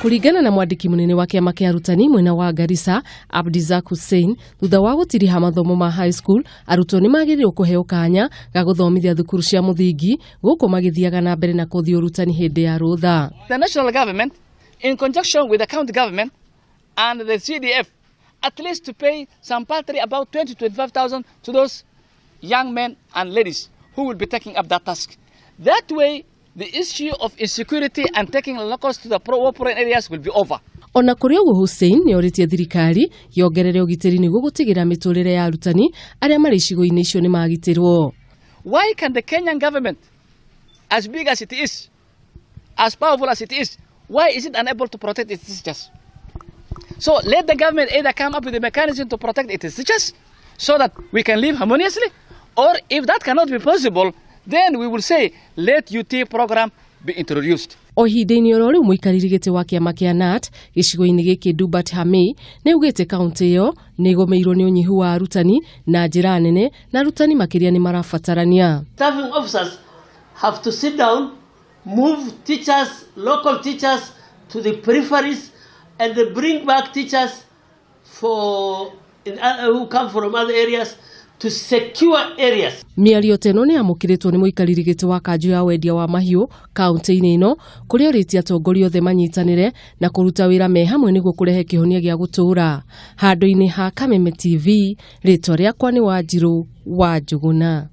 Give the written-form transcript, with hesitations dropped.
Kũringana na mwandĩki mũnene wa kĩama kĩa arutani mwena wa Garissa, Abdizak Hussein, thutha wa gũtiriha mathomo ma high school, arutwo nĩ magĩrĩirwo kũheo kanya ga gũthomithia thukuru cia mũthingi gũkũ magĩthiaga na mbere na kothi ya ũrutani hĩndĩ ya rũtha. The national government, in conjunction with the county government and the CDF, at least to pay some paltry about 20 to 25,000 to those young men and ladies who will be taking up that task. That way, the issue of insecurity and taking locals to the war-prone areas will be over. Ona kũrĩ ũguo, Hussein nĩ orĩtie thirikari yongerere ũgitĩri nĩguo gũtigĩrĩra mĩtũrĩre ya arutani arĩa marĩ icigo-inĩ icio nĩ magitĩrwo. Why can the Kenyan government, as big as it is, as powerful as it is, why is it unable to protect its teachers? So let the government either come up with a mechanism to protect its teachers so that we can live harmoniously, or if that cannot be possible, then we will say let UT program be introduced. O ihinda-inĩ oro rĩu, mũikarĩri gĩtĩ wa kĩama kĩa KNUT gĩcigo-inĩ gĩkĩ, Dubat Hamei, nĩ augĩte kaũntĩ ĩyo nĩ ĩgũmĩirwo nĩ ũnyihu wa arutani na njĩra nene na arutani makĩria nĩ marabatarania. Staffing officers have to sit down, move teachers, local teachers to the peripheries, and they bring back teachers who come from other areas to secure areas. Mĩario ta ĩno nĩ yamũkĩrĩtwo nĩ mũikarĩri gĩtĩ wa kanjũ ya wendia wa mahiũ kaũntĩ-inĩ ĩno, kũrĩa orĩtie atongoria othe manyitanĩre na kũruta wĩra me hamwe nĩguo kũrehe kĩhonia gĩa gũtũũra. Handũ-inĩ ha Kameme TV, rĩtwa rĩakwa nĩ Wanjirũ wa Njũgũna.